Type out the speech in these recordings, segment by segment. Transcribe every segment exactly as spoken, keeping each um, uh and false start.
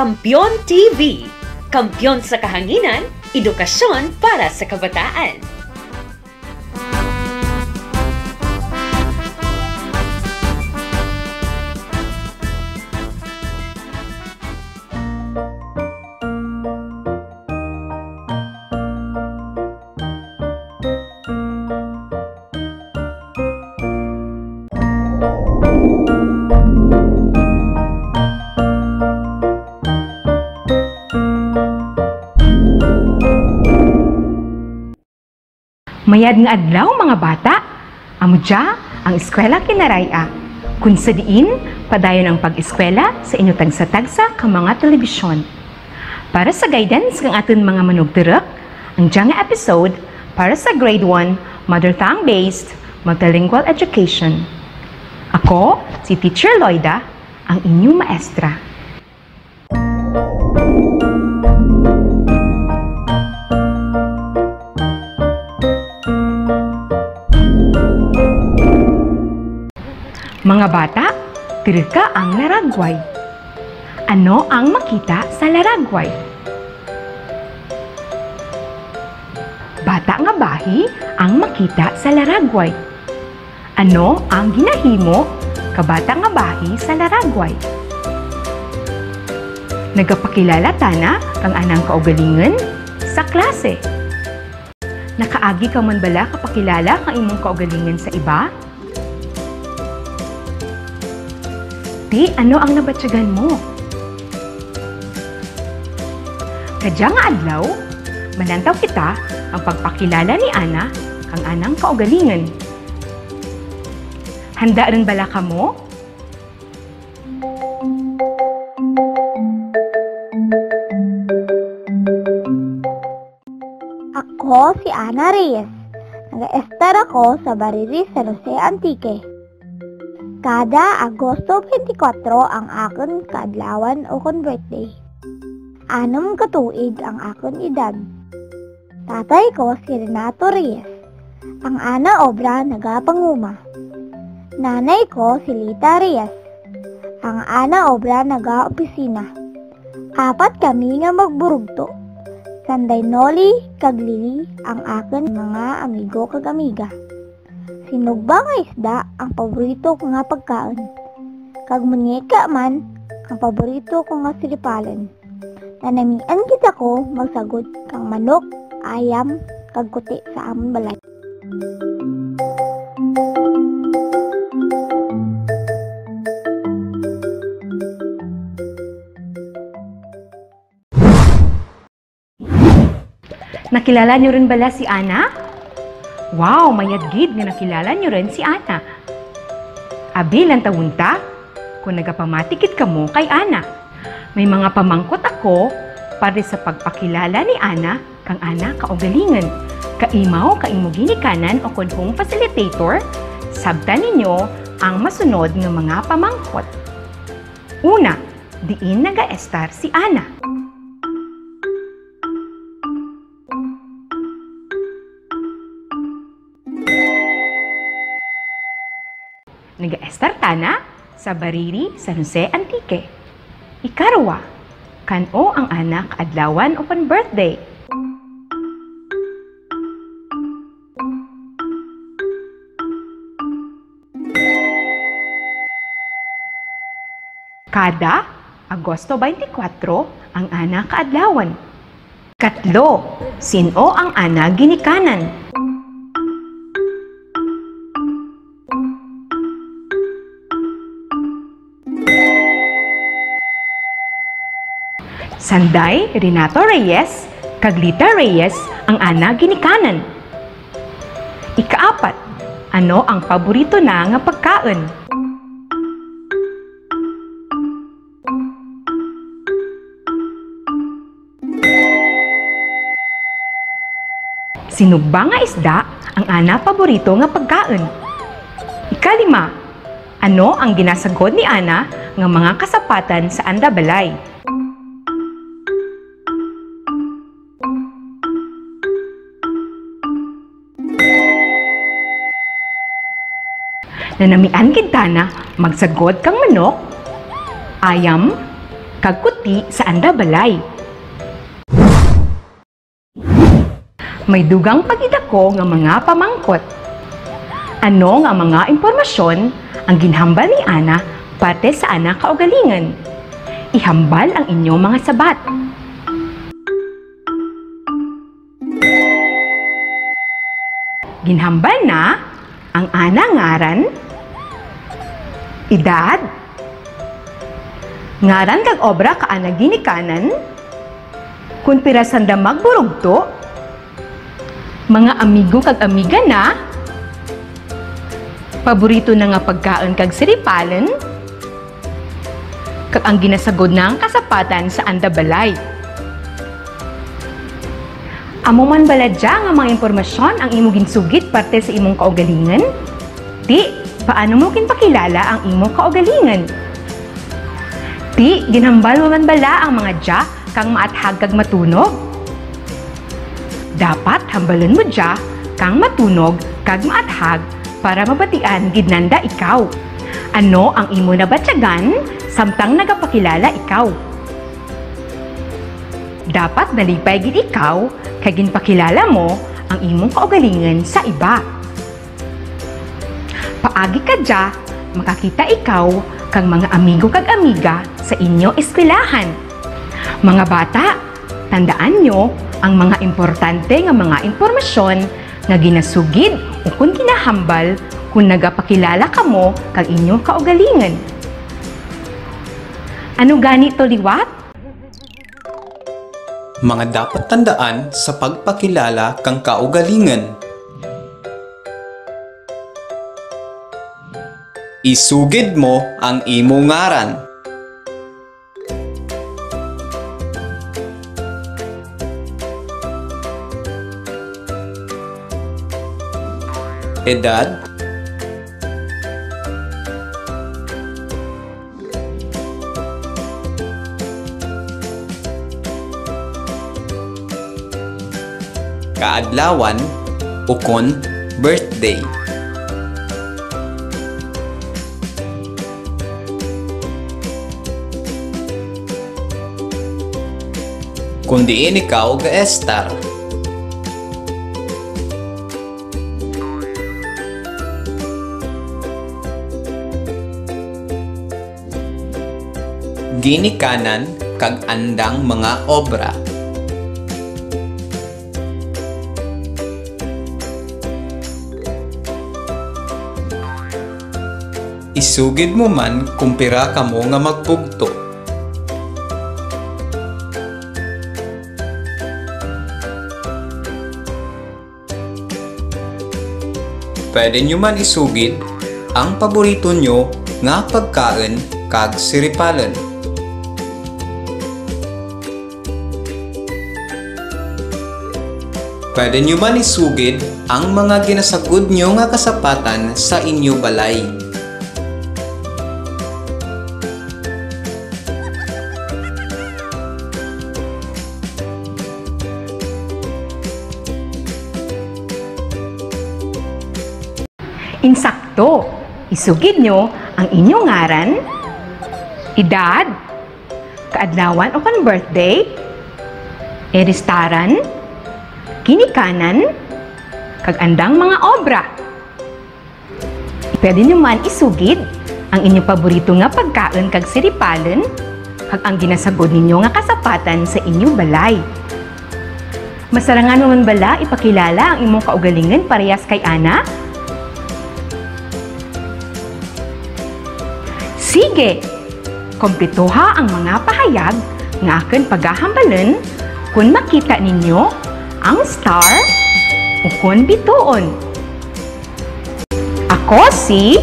Kampeon T V, kampeon sa kahanginan, edukasyon para sa kabataan. Mayad nga adlaw, mga bata. Amo dya ang Eskwela Kinaray-a, kun sa diin padayon ang pag-eskwela sa inyo tagsa-tagsa ka mga telebisyon. Para sa guidance kang atun mga manugturuk, ang dya nga episode para sa Grade One Mother Tongue-Based Multilingual Education. Ako si Teacher Loida, ang inyo maestra. Mga bata, turuka ang laragway. Ano ang makita sa laragway? Bata nga bahi ang makita sa laragway. Ano ang ginahimo ka bata nga bahi sa laragway? Nagapakilala tana kang anang kaugalingun sa klase. Nakaagi ka man bala ka pakilala kang imong kaugalingun sa iba? Ti, ano ang nabatyagan mo? Kadya nga adlaw, malantaw kita ang pagpakilala ni Ana kang anang kaugalingun. Handa run bala kamo? Ako si Ana Reyes. Nagaestar ako sa Bariri, San Jose, Antique. Kada Agosto twenty-four ang akun kaadlawan ukon birthday. Anum ka tuig ang akun edad. Tatay ko si Renato Reyes. Ang ana obra nagapanguma. Nanay ko si Lita Reyes. Ang ana obra nagaopisina. Apat kami nga magburugto. Sanday Noli kag Lili ang akun mga amigo kag amiga. Sinugba nga isda ang paborito ko nga pagkaun. Kag muñeka man ang paborito ko nga siripalun. Nanamian gid ako magsagod kang manok, ayam, kag kuti sa amun balay. Nakilala nyo run bala si Ana? Wow, mayad gid nga nakilala nyo run si Ana. Abi, lantawun ta kon nagapamati gid kamo kay Ana. May mga pamangkot ako para sa pagpakilala ni Ana kang ana kaugalingun. Kaimaw kang imo ginikanan ukon home facilitator, sabtan ninyo ang masunod nga mga pamangkot. Una, diin nagaestar si Ana? Nagaestar tana sa Bariri, San Jose, Antique. Ikarwa, kan-o ang ana kaadlawan ukon birthday? Kada Agosto twenty-four ang ana kaadlawan. Katlo, sin-o ang ana ginikanan? Sanday Renato Reyes kag Lita Reyes ang ana ginikanan. Ikaapat, ano ang paborito na nga pagkaun? Sinugba nga isda ang ana paborito nga pagkaun. Ikalima, ano ang ginasagod ni Ana nga mga kasapatan sa anda balay? Nanamian gid tana magsagod kang manok, ayam, kag kuti sa anda balay. May dugang pag-idako nga mga pamangkot. Ano nga mga impormasyon ang ginhambal ni Ana parte sa ana kaugalingon? Ihambal ang inyo mga sabat. Ginhambal na ang ana ngaran, edad, ngaran kag obra ka ana ginikanan, kon pira sanda magburugto, mga amigo kag amiga na, paborito na nga pagkaon kag siripalon, kag ang ginasagod na nga kasapatan sa anda balay. Amo man bala dya nga mga impormasyon ang imo ginsugid parte sa imong kaugalingon? Ti, paano mo ginpakilala ang imong kaugalingon? Ti, ginhambal mo man bala ang mga dya kang maathag kag matunog? Dapat hambalon mo dya kang matunog kag maathag para mabatian gid nanda ikaw. Ano ang imo nabatyagan samtang nagapakilala ikaw? Dapat nalipay gid ikaw kay ginpakilala mo ang imong kaugalingon sa iba. Paagi kadya, makakita ikaw kang mga amigo kag amiga sa inyo eskwelahan. Mga bata, tandaan nyo ang mga importante nga mga impormasyon nga ginasugid ukon ginahambal kon nagapakilala kamo kang inyo kaugalingon. Ano gani to liwat? Mga dapat tandaan sa pagpakilala kang kaugalingon. Isugid mo ang imo ngaran. Edad. Kaadlawan ukon birthday. Kon diin ikaw gaestar. Ginikanan kag andang mga obra. Isugid mo man kon pira kamo nga magbugto. Pwede nyo man isugid ang paborito nyo nga pagkaon kag siripalon. Pwede nyo man isugid ang mga ginasagod nyo nga kasapatan sa inyo balay. Insakto. Isugid nyo ang inyo ngaran, edad, kaadlawan ukon birthday, iristaran, ginikanan, kag andang mga obra. Pwede nyo man isugid ang inyo paborito nga pagkaon kag siripalon, kag ang ginasagod ninyo nga kasapatan sa inyo balay. Masarangan mo man bala ipakilala ang imong kaugalingon parehas kay Ana? Sige! Kumpletuha ang mga pahayag nga akun pagahambalun kon makita ninyo ang star ukon bituon. Ako si...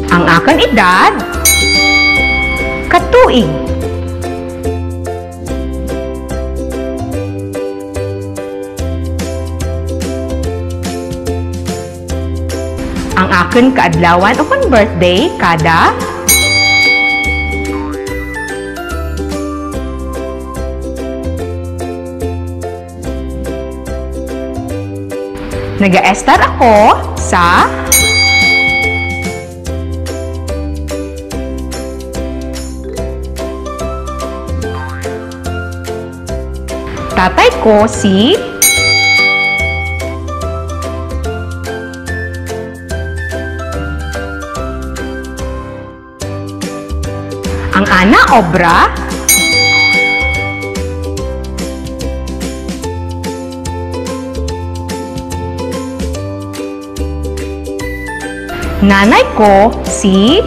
Ang akun edad, katuig. Ang akun kaadlawan ukon birthday, kada... Nagaestar ako sa tatay ko si Ang ana obra. Nanay ko si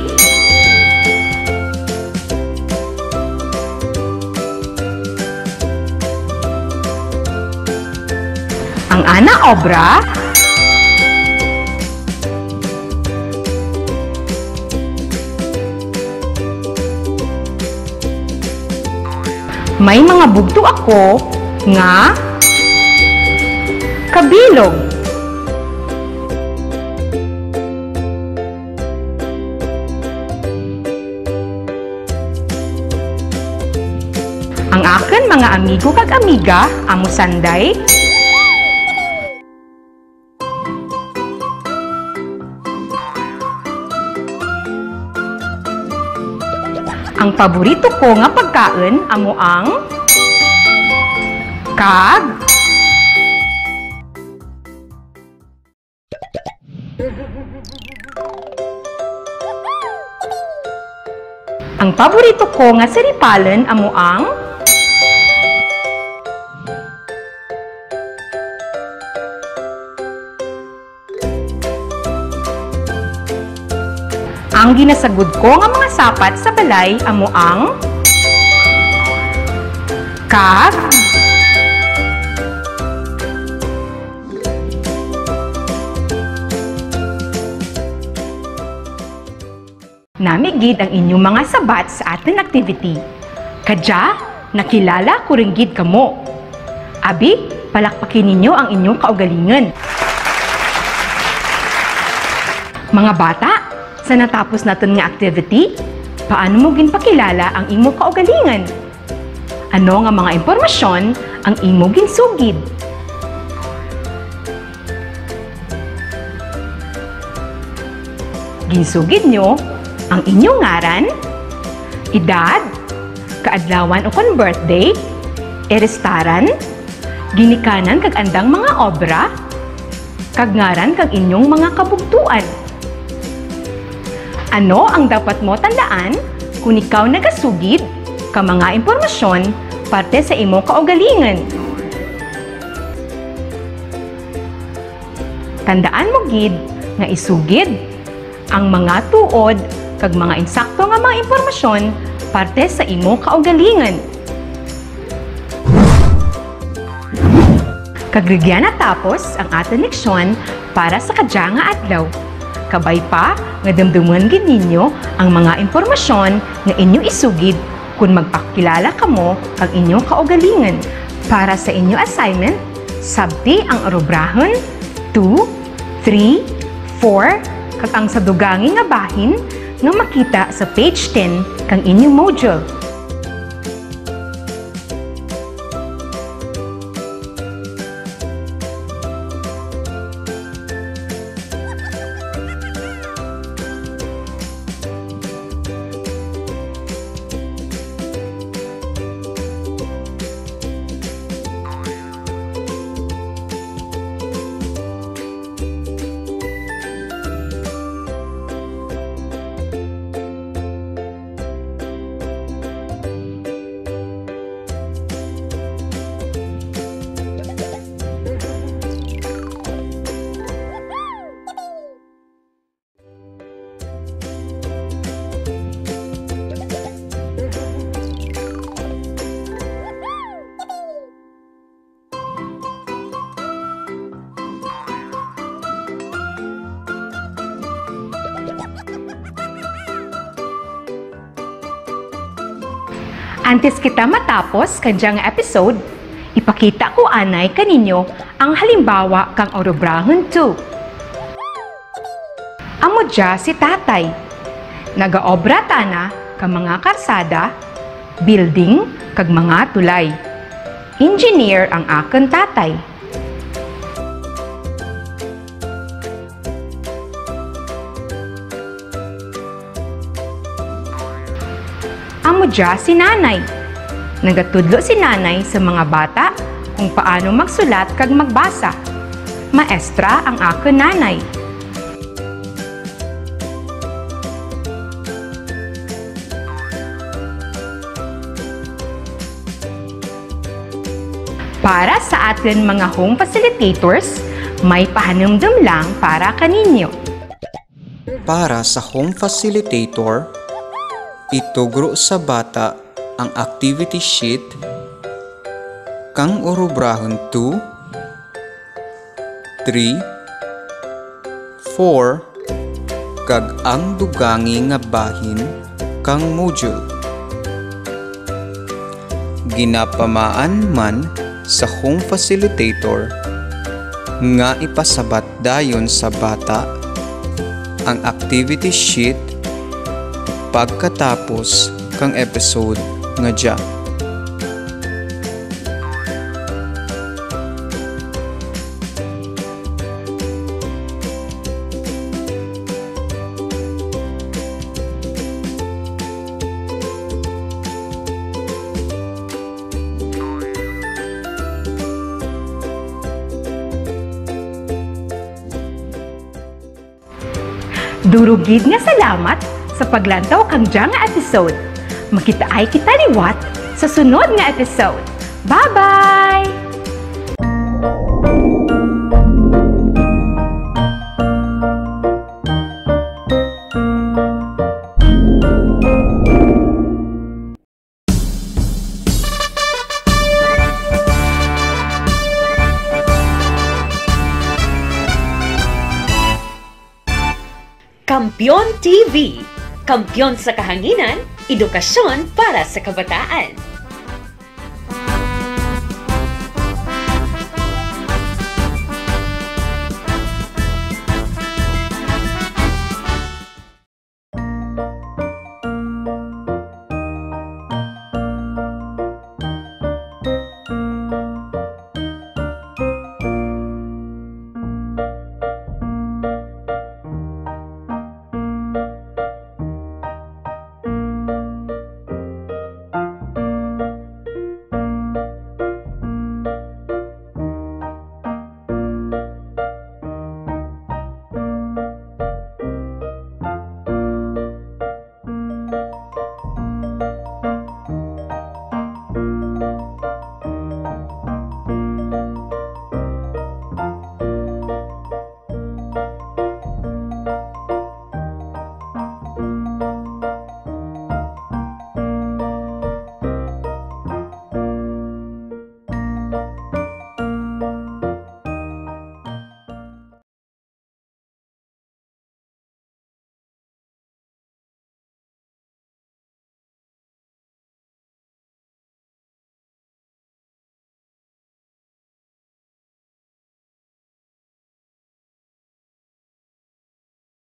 Ang ana obra. May mga bugto ako nga kabilog. Ang akun mga amigo kag amiga, amo sanday. Ang paborito ko nga pagkaun amo ang kag Ang paborito ko nga saripalun amo ang Ang ginasagod ko nga mga sapat sa balay amo ang kag Nami gid ang inyo mga sabat sa atun activity. Kadya, nakilala ko run gid kamo. Abi, palakpaki ninyo ang inyo kaugalingun. Mga bata, sa natapos natun nga activity, paano mo ginpakilala ang imo kaugalingun? Ano nga mga impormasyon ang imo ginsugid? Ginsugid nyo ang inyong ngaran, edad, kaadlawan ukon birthday, erestaran, ginikanan kag andang mga obra, kag ngaran kag inyong mga kabugtuan. Ano ang dapat mo tandaan kon ikaw nagasugid ka mga impormasyon parte sa imo kaugalingun? Tandaan mo gid nga isugid ang mga tuod kag mga insakto nga mga impormasyon parte sa imo kaugalingun. Kag rugya natapos ang atun leksyon para sa kadya nga adlaw. Kabay pa nga dumdumun gid ninyo ang mga impormasyon nga inyo isugid kon magpakilala kamo kag inyo kaugalingun. Para sa inyo assignment, sabti ang urubrahun two, three, four, kag ang sa dugangi nga bahin nga makita sa page ten kang inyo module. Antes kita matapos kang dya nga episode, ipakita ko anay kaninyo ang halimbawa kang urubrahun two. Amo dya si Tatay. Nagaobra tana ka mga karsada, building, kag mga tulay. Engineer ang akun tatay. Dya si Nanay. Nagatudlo si Nanay sa mga bata kung paano magsulat kag magbasa. Maestra ang akun Nanay. Para sa atun mga home facilitators, may pahanumdum lang para kaninyo. Para sa home facilitator, itugro sa bata ang activity sheet kang urubrahun two, three, four, kag ang dugangi nga bahin kang module. Ginapamaan man sa home facilitator nga ipasabat dayon sa bata ang activity sheet pagkatapos kang episode nga dya. Duro gid nga salamat sa paglantaw kang dya nga episode. Makitaay kita liwat sa sunod nga episode. Bye-bye! Kampeon T V, kampeon sa kahanginan, edukasyon para sa kabataan.